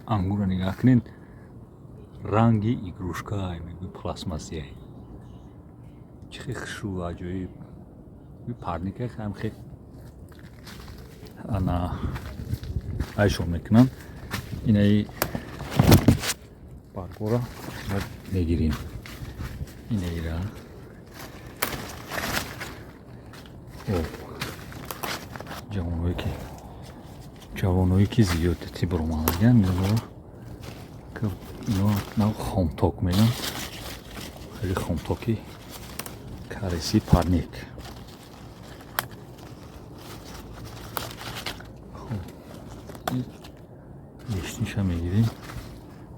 Ангурро нигаҳ кунед, ранги игрушка, мегӯи пластмассия. Чӣ хел хушрӯ, аҷоиб. Парника ҳам хел ана айшон мекунанд. Инаи баргора мегирем, инаира. Ҷавоное ки зиёдати баромадаган, ино нав хомток мегӯянд, хеле хомтоки кареси парник. Лишниша мегирем,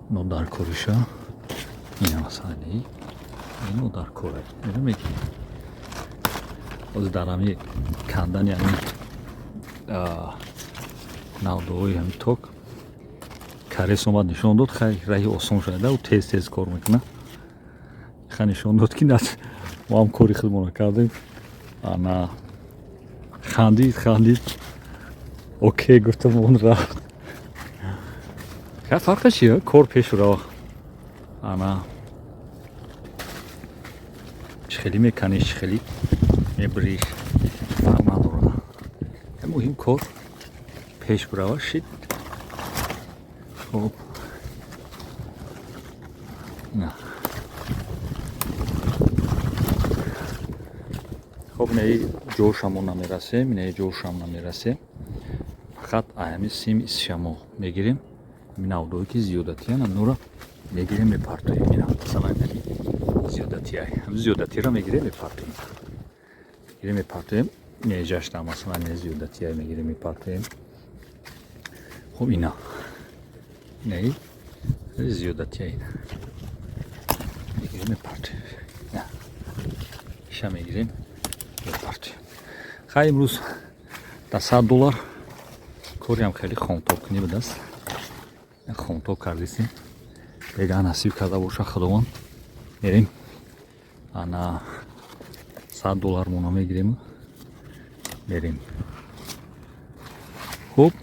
нодаркориша. Ина масалан, нодаркора, ино мегирем. Ҳозир дар ҳами кандани ҳами навдоҳои ҳами ток карес омад, нишон дод. Хай, раҳи осон шуда, ӯ тез тез кор мекунад. Ха, нишон дод, ки мо ҳам кори худмонро кардем. Ана хандид, хандид, окей гуфтам, он рафт. Хай, фарқаш чи, кор пеш рава. Ана чӣ хеле меканиш, чӣ хеле мебириш, фарқ надорад. Муҳим кор пеш бирава шид. Хоб, на, хоб, инаи ҷошамо намерасем, инаи ҷошам намерасем. Фақат аями сим исшамо мегирем. Навдое ки зиёдатиян, амнура мегирем, мепартоем. Ина масалан, инами зиёдатия, зиёдатиро мегирем, мепартоем, мегирем, мепартоем. Неҷашта масалан, ина зиёдатия, мегирем, мепартоем. Хоб, ина, инаи зиёдатия, ина мегирем, мепартоем, иша мегирем, мепартоем. Хай, имрӯз дар 100 доллар кориам хеле хомтокунӣ будааст. Хомток кардисем, бега насиб карда боша Худованд, мерем, ана 100 доллар мона мегирем, мерем. Хуб,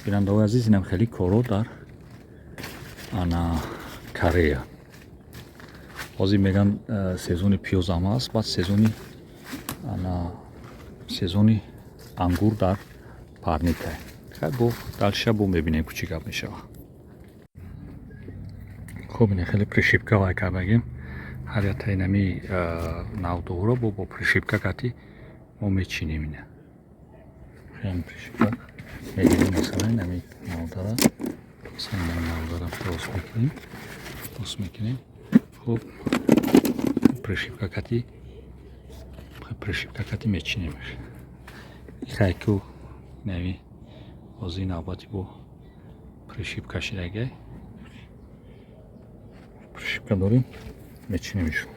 бинандаҳои азиз, инам хеле коро дар ана Корея. Ҳозир меган, сезони пиёзам аст, баъд сезони ана сезони ангур дар парника. Хай, бо дальше бо мебинем, ку чӣ гап мешавад. Хуб, ина хеле прищепка вай кардагим. Ҳар яктаи нами навдоҳоро бо прищепка кати мо мечинем. Ина хеле прищепка мегирем, масалан, нами навдара, масалан, нами навдара рост мекунем, рост мекунем. Хуб, прищепка кати мечинем. Хайку нами ҳозир навбати бо прищепка шидагай, прищепка дорем, мечинемишон.